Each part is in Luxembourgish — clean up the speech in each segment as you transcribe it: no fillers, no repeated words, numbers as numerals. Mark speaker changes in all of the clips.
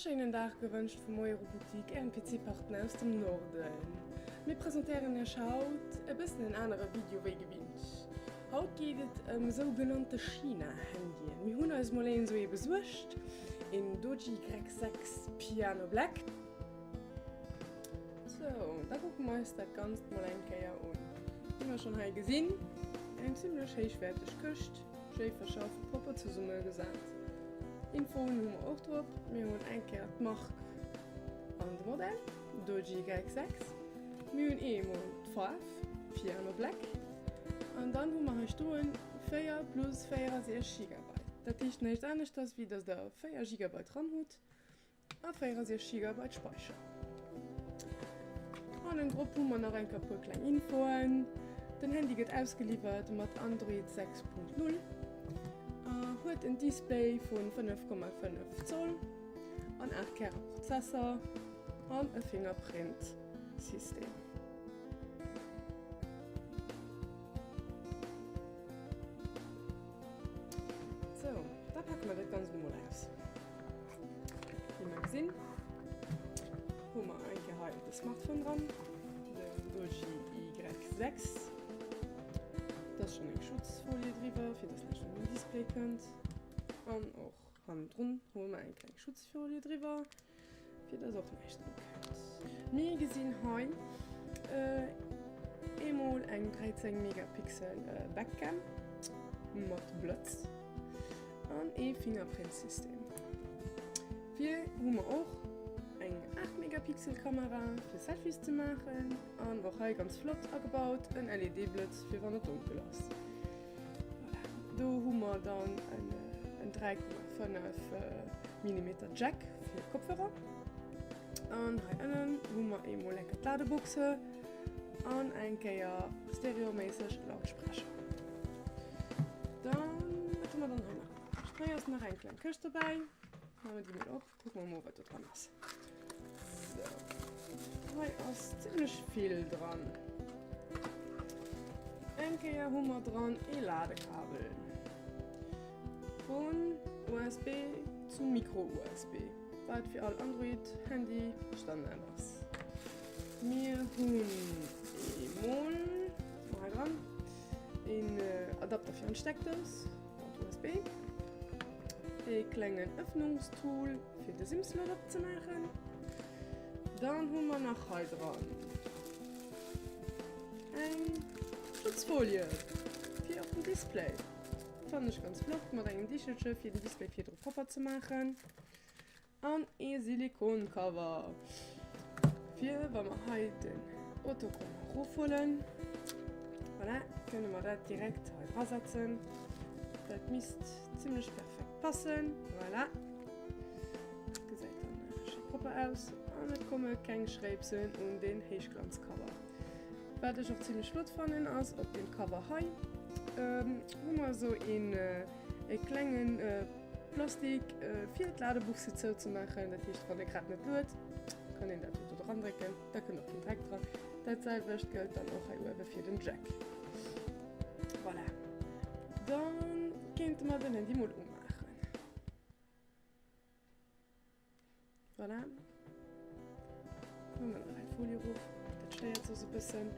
Speaker 1: schéinen Dag gewënscht vum Euro-Boutique, Ären PC-Partner aus dem Norden. Mir presentéieren Iech haut e bëssen en anere Video wéi gewinnt. Haut geet et ëm sougenannte China-Handyen. Mir hunn eis mol een esou ee besuergt, een Doogee Y6 Piano Black. Sou, da kucke mer eis dat Ganzt mol eng Kéier un. Wéi mer schonn hei gesinn, eng zimmlech héichwäerteg Këscht. Schéi verschafft, propper zesummegesat. Infoen hu mer och drop. Mir hunn eng Kéier d'Mark an de Modell, Doogee Y6. Mir hunn eemol d'Faarf, Piano Black. An dann hu mer hei stoen 4 plus 64 Gigabyte. Dat heescht näischt aneschters wéi dass der 4 Gigabyte RAM hutt. A 64 Gigabyte Speicher. Hannendrop hu mer nach eng Kéier puer kleng Infoen. Den Handy gëtt ausgeliwwert mat Android 6.0, huet en Display vu 5,5 Zoll an 8 Käre Prozessor an e Fingerprint System. Sou, da packe mer dat Ganzt emol aus. Wéi mer gesinn, hu mer eng Kéier hei de Smartphone dran, den Doogee Y6. Da ass schonn eng Schutzfolie driwwer, fir dass näischt un den Display kënnt. An och hannendrun hu mer eng kleng Schutzfolie driwwer. Fir dass och näischt dru kënnt. Mir gesinn hei eemol eng 13 Megapixel Backcam mat Blëtz an ee Fingerprint-System. Vir hu mer och eng 8 Megapixel Kamera fir Selfies ze maachen an och hei ganz flott agebaut en LED-Blëtz fir wann et donkel ass. Voilà. Do hu mer dann en 3,5 Millimeter Jack fir Kopfhörer. An hei ënnen hu mer eemol eng Kéier d'Ladeboxe an eng Kéier stereoméisseg Lautsprecher. Dann, wat hu mer dann hei nach? Hei ass nach eng kleng Këscht dobäi. Maache mer déi mol op. Kucke mer mol, wat do dran ass. So. Hei ass zimmlech vill dran. Eng Kéier hu mer dran ee Ladekabel. Vun USB zu Micro-USB, wat fir all Android-Handy Standard ass. Mir hunn eemol hei dran een Adapter fir an d'Steckdous. Mat USB. E klengen Öffnungstool fir de SIM-Slot opzemaachen. Dann hu mer nach hei dran eng Schutzfolie fir op den Display. Fannen ech ganz flott mat engem Dichelche fir den Display virdru propper ze maachen. An ee Silikoncover fir wa mer hei den Autocollant erofhuelen. Voilà, kënne mer dat direkt hei dra setzen. Dat misst zimmlech perfekt passen. Voilà. Gesäit dann schéi propper aus an et komme keng Schréipsen un den Héichglanzcover. Wat ech och zimmlech flott fannen ass op dem Cover hei hu mer esou een e klengen Plastik fir d'Ladebuchse zou ze maachen. Dat heescht wann e grad net luet, kann een dat do dran drécken, da kënnt och keen Dreck dran. Dat selwecht gëllt dann och hei uewe fir den Jack. Voilà, dann kéinte mer den Handy mol umaachen. Voilà. Huele mer nach eng Folie erof. Dat stéiert soss e bëssen.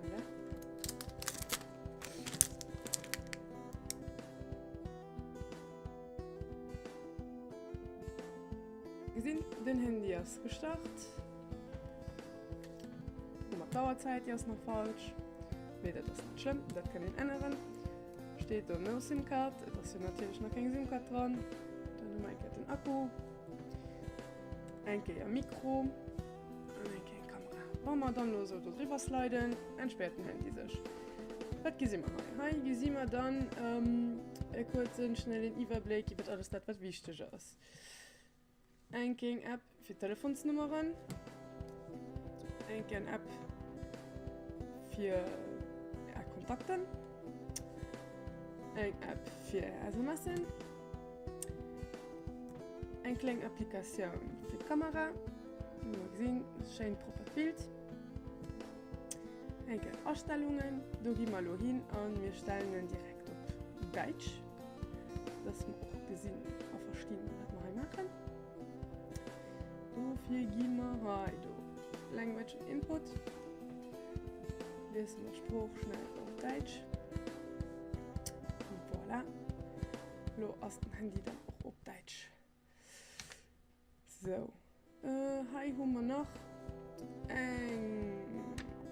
Speaker 1: Voilà. Gesinn, den Handy ass gestart. Hu mer d'Auerzäit, déi ass nach falsch. Mee dat ass net schlëmm, dat kann een änneren. Steet do no Sim Card, et ass jo natierlech nach keng Sim Card dran. Dann hu mer eng Kéier den Akku, eng Kéier Mikro an eng Kéier Kamera. Wa mer dann elo esou do driwwer sliden, entspäert den Handy sech. Wat gesi mer hei? Hei gesi mer dann e kuerzen, schnellen Iwwerbléck iwwer alles dat, wat wichteg ass. Eng kéng App fir Telefonsnummeren. Eng kéng App fir är Kontakten. Eng App fir är SMSen. Eng kleng Applikatioun fir d'Kamera. Wéi mer gesinn, schéin proppert Bild. Eng Kéier Astellungen, do gi mer elo hin a mir stellen en direkt op Däitsch, dass mer och gesinn a verstinn, wat mer hei maachen. Dofir gi mer hei do Language and Input, wiessele mer d'Sprooch schnell op Däitsch. Voilà, lo ass den Handy dann och op Däitsch. Sou, hei hu mer nach eng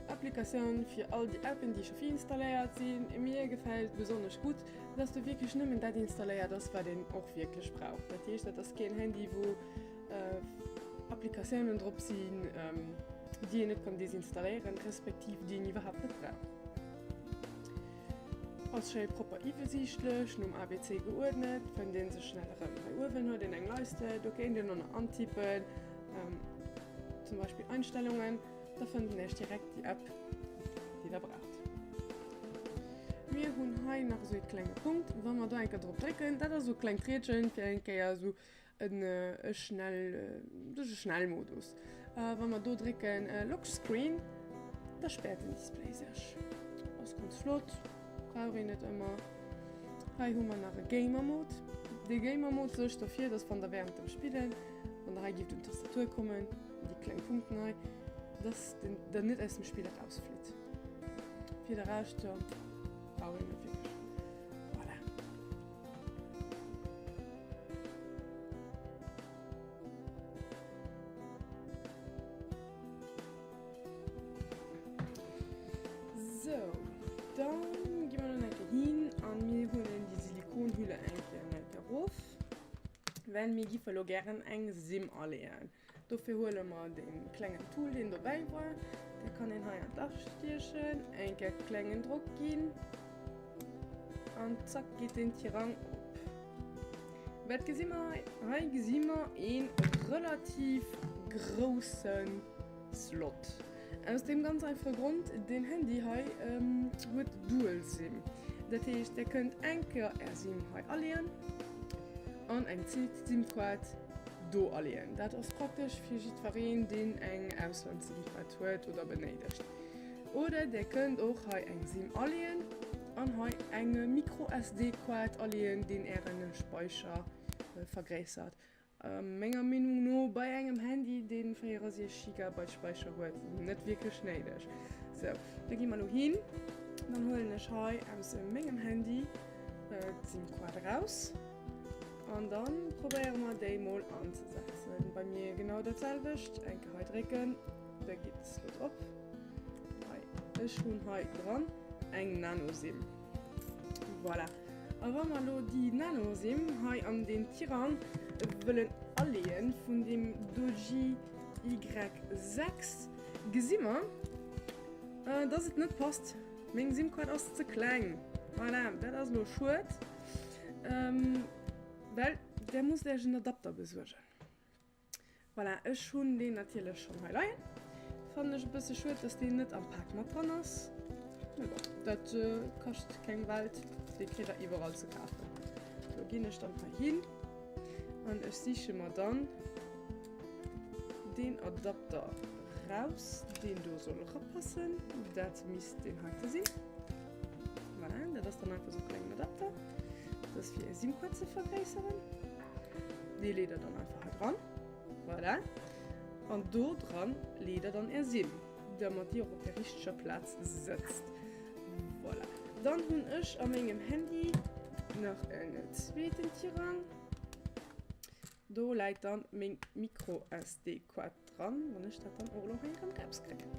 Speaker 1: Applikatioun fir all déi Appen, déi scho virinstalléiert sinn. Mir gefält besonnesch gutt, dass do wierklech nëmmen dat installéiert ass, wat een och wierklech brauch. Dat heescht, dat ass keen Handy, wou Applikatiounen drop sinn, déi een net kann desinstalléieren, respektiv déi een iwwerhaapt net brauch. Ass schéi propper iwwesiichtlech, nom ABC geuerdnet, fënnt een sech schnell erëm. Hei uewen huet een eng Leiste, do kéint een och nach antippen, zum Beispill Einstellungen, da fënnt en iech direkt déi App, déi der braucht. Mir hunn hei nach esou ee klenge Punkt, wa mer do eng Kéier drop drécken, dat ass esou e klengt Riedchen, fir eng Kéier esou en schnell, duerch e Schnellmodus. Wa mer do drécken Lock Screen, da späert den Display sech. Ass ganz flott, brauch een net ëmmer. Hei hu mer nach e Gamer Mode. De Gamer Mode suergt dofir, dass wann der während dem Spillen, wann der hei gift un d'Tastatur kommen, déi kleng Punkten hei, dass den der net aus dem Spill erausflitt. Fir de Rescht, jo, brauch een net wierklech. Voilà. Sou, dann gi mer dann eng Kéier hin an mir huelen déi Silikonhülle eng Kéier eng Kéier erof, well mir giffe lo gären eng SIM aleeën. Dofir huele mer dee klengen Tool, deen dobäi war. Dee kann een hei an d'Lach stiechen, eng Kéier klengen Drock ginn an zack geet den Tirang op. Wat gesi mer hei? Hei gesi mer ee relativ grousse Slot. Aus deem ganz einfache Grond, deen Handy hei huet Dual SIM. Dat heescht, Dir kënnt eng Kéier Är SIM hei aleeën an eng zweet SIM-Kaart do aleeën. Dat ass praktesch fir jiddwereen, deen eng Auslands-SIM-Kaart huet oder benéidegt. Oder Dir kënnt och hei eng SIM aleeën an hei eng Micro-SD-Kaart aleeën, deen Ären Speicher vergréissert. Menger Meenung no bei engem Handy deen 64 Gigabyte Speicher huet net wierklech néideg. Sou, da gi mer lo hin, dann huelen ech hei aus mengem Handy d'SIM-Kaart eraus an dann probéiere mer déi mol anzesetzen. Bei mir genau dat selwecht, eng Kéier hei drécken, da geet de Slot op. Hei, ech hunn hei dran eng Nano-SIM. Voilà. A wa mer elo déi Nano-SIM hei an deen Tirang wëllen aleeën vun deem Doogee Y6, gesi mer, dass et net passt. Meng SIM-Kaart ass ze kleng. Voilà, dat ass elo schued, well där musst Iech en Adapter besuergen. Voilà, ech hunn deen natierlech schonn hei leien. Fannen ech e bësse schued, dass deen net am Pak mat dran ass. Mee bon, dat kascht keng Welt, dee kritt der iwwerall ze kafen. Do ginn ech dann hei hin an ech siche mer dann deen Adapter raus, deen do soll erapassen. Dat misst deen heite sinn. Voilà, dat ass dann einfach sou e klengen Adapter. Dat ass fir är SIM-Kaart ze vergréisseren. Dee leet der dann einfach hei dran. Voilà. An do dran leet der dann är SIM, dermat déi och op der richteger Plaz sëtzt. Voilà. Dann hunn ech a mengem Handy nach en zweeten Tirang. Do läit dann meng Micro-SD-Kaart dran, wann ech dat dann och elo hei erëm rauskréien.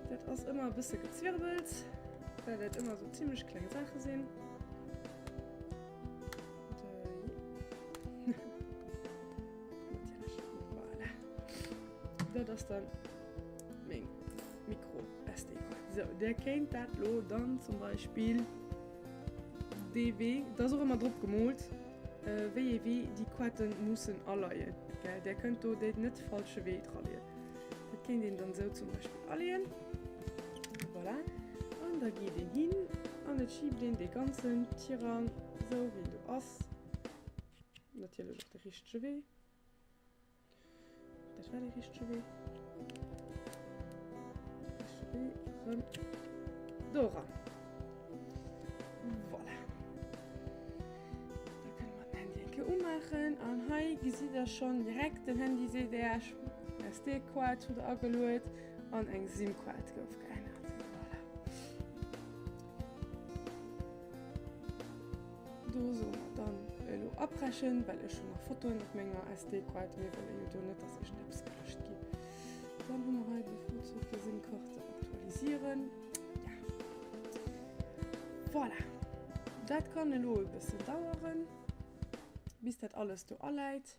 Speaker 1: Dat ass ëmmer e bësse gezwirbelt, well dat ëmmer sou zimmlech kleng Saache sinn. Voilà. Dat ass dann meng Micro-SD-Kaart. Sou, der kéint dat lo dann zum Beispill dee Wee, dat ass och ëmmer drop gemoolt, wéi ee Wee déi Koarten mussen aleien. Gell, där kënnt do dee net falsche Wee draleeën. Dat kéint een dann esou zum Beispill aleeën. Voilà. An da geet een hin an et schiebt een dee ganzen Tirang esou wéi en do ass. Natierlech och de richtege Wee. Dat war de richtege Wee. Richtege Wee erëm do eran. Voilà. Da kënne mer den Handy eng Kéier umaachen. opmaachen an hei gesitt der schonn direkt, den Handy seet Iech, SD-Kaart hutt der ageluet an eng SIM-Kaart gouf geännert. Voilà. Do soe mer dann elo abbrechen, well ech hunn nach Fotoen op menger SD-Kaart. Mir wëlle jo do net, dass iergendeppes gelöscht ginn. Dann hu mer hei bevorzugte SIM-Karte aktualisieren. Ja. Voilà. Dat kann elo e bëssen daueren, bis dat alles do aläit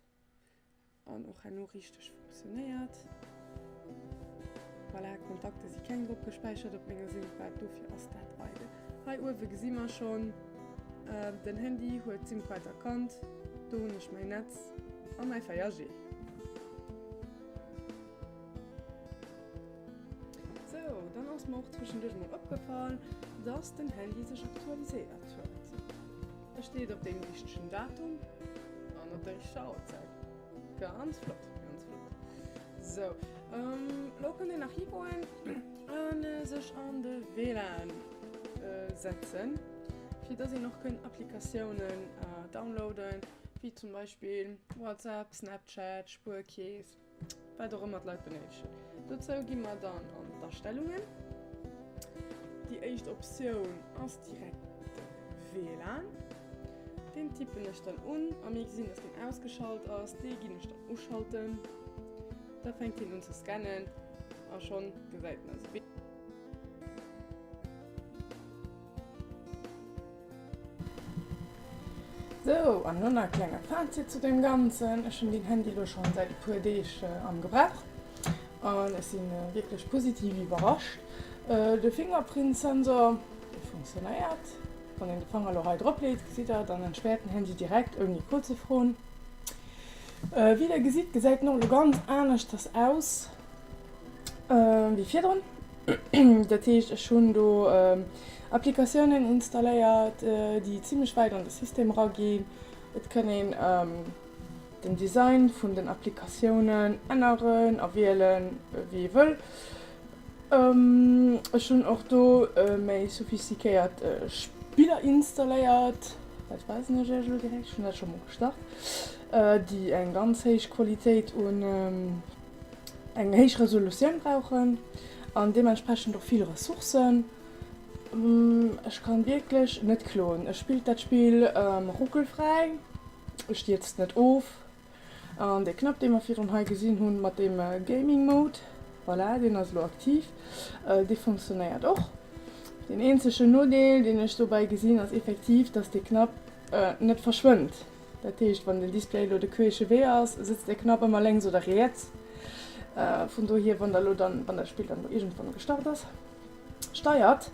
Speaker 1: an och herno richteg funktionéiert. Voilà, Kontakte si keng drop gespäichert op menger SIM-Kaart, dofir ass dat eidel. Hei uewe gesi mer schonn, den Handy huet d'SIM-Kaart erkannt, do hunn ech mäin Netz a mäi 4G. Sou, dann ass mer och zwëschenduerch mol opgefall, dass den Handy sech aktualiséiert huet. E steet op deem richtegen Datum an op der richteger Auerzäit. Ganz flott, ganz flott. Sou, elo kënnt een nach higoen an sech an de WLAN setzen, fir dass een och kënnt Applikatiounen downloaden, wéi zum Beispill WhatsApp, Snapchat, Spuerkeess. Wat och ëmmer d'Leit benéidegen. Dozou gi mer dann an d'Astellungen. Déi éischt Optioun ass direkt de WLAN. Deen tippen ech dann un a mir gesinn, dass deen ausgeschalt ass. Dee ginn ech dann uschalten. Da fänkt hien un ze scannen a schonn gesäit en eise. Sou, an elo nach e klenge Fazit zu deem Ganzen. Ech hunn deen Handy elo schonn säit e puer Deeg am Gebrauch an ech si wierklech positiv iwwerrascht. De Fingerprint-Sensor, dee funktionéiert. Wann een de Fanger elo hei drop leet, gesitt der, dann entspäert den Handy direkt ouni Code ze froen. Wéi der gesitt, gesäit en och elo ganz aneschters aus. Wéi virdrun. Dat heescht, ech hunn do Applikatiounen installéiert, déi zimlech wäit an de System eraginn. Et kënn een den Design vun den Applikatiounen änneren a wielen, wéi ee wëll. Ech hunn och do méi sophistiquéiert Spiller installéiert, dat weisen ech iech elo direkt, ech hunn dat scho mol gestart, déi eng ganz héich Qualitéit un. eng héich Resolutioun brauchen an deementsprechend och vill Ressourcen. Ech kann wierklech net kloen. Ech spillt dat Spill ruckelfräi, et stierzt net of an dee Knapp dee mer virdrun hei gesinn hunn mat deem Gaming Mode, voilà, deen ass elo aktiv, dee funktionéiert och. Deen eenzegen Nodeel deen ech dobäi gesinn ass effektiv, dass dee Knapp net verschwënnt. Dat heescht, wann den Display elo de queesche Wee ass, sëtzt dee Knapp ëmmer lénks oder riets. Vun dohier, wann der elo dann, wann dat Spill dann elo iergendwann gestart ass, steiert,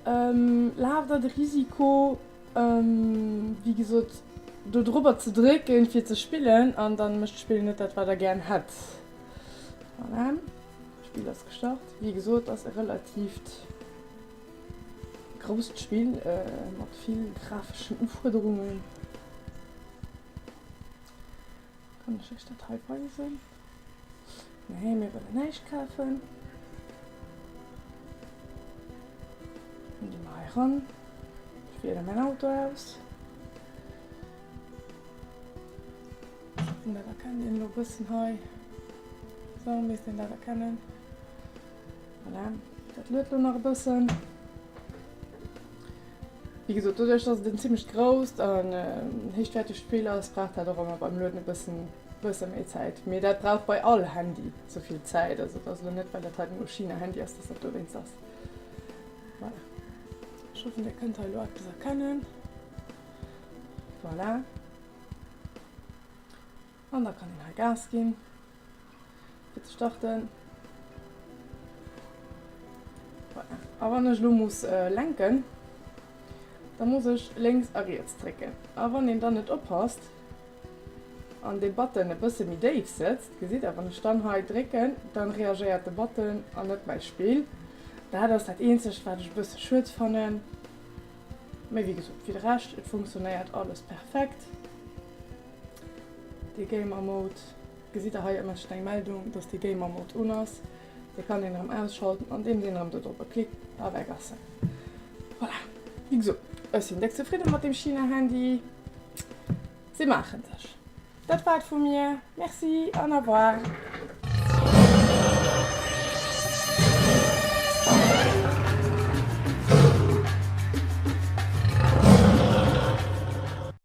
Speaker 1: laaft der de Risiko, wéi gesot, do drobber ze drécken, fir ze spillen, an dann mécht d'Spill net dat, wat der gären hätt. Voilà, d'Spill ass gestart. Wéi gesot, ass e relatiivt. Grousst Spill mat vill grafeschen Ufuerderungen. Kann ech iech dat hei weisen? Nee, mir wëllen näischt kafen. Dann gi mer hei ran. Ech wiele mäin Auto aus. Ech hoffen, dat erkennt een elo e bëssen hei. Sou misst een dat erkennen. Voilà, dat luet lo nach e bëssen. Wéi gesot, doduerch dass et en zimmlecht grousst an héichwäertegt Spill ass, brauch dat och ëmmer beim Lueden e bëssen bësse méi Zäit. Mee dat brauch bei all Handy sou vill Zäit, also et ass elo net well dat heiten elo China-Handy ass, dass dat dowéinst ass. Voilà, ech hoffen dir kënnt hei elo eppes erkennen. Voilà. An da kann een hei Gas ginn, fir ze starten. Voilà. A wann ech elo muss lenken, da muss ech lénks a riets drécken. A wann een dann net oppasst an dee Button e bësse méi déif sëtzt, gesitt der, wann ech dann hei drécken, dann reagéiert de Button an net mäi Spill. Dat ass dat eenzegt, wat ech e bësse schued fannen. Mee wéi gesot, fir de Rescht, et funktionéiert alles perfekt. De Gamer Mode, gesitt der hei ëmmer eng Meldung, dass de Gamer Mode un ass. Dee kann een erëm ausschalten, andeems een erëm do drop klickt a weg ass en. Voilà, wéi gesot, ech sinn déck zefridde mat deem China-Handy. Si maachen sech. Dat war et vu mir. Merci an au revoir.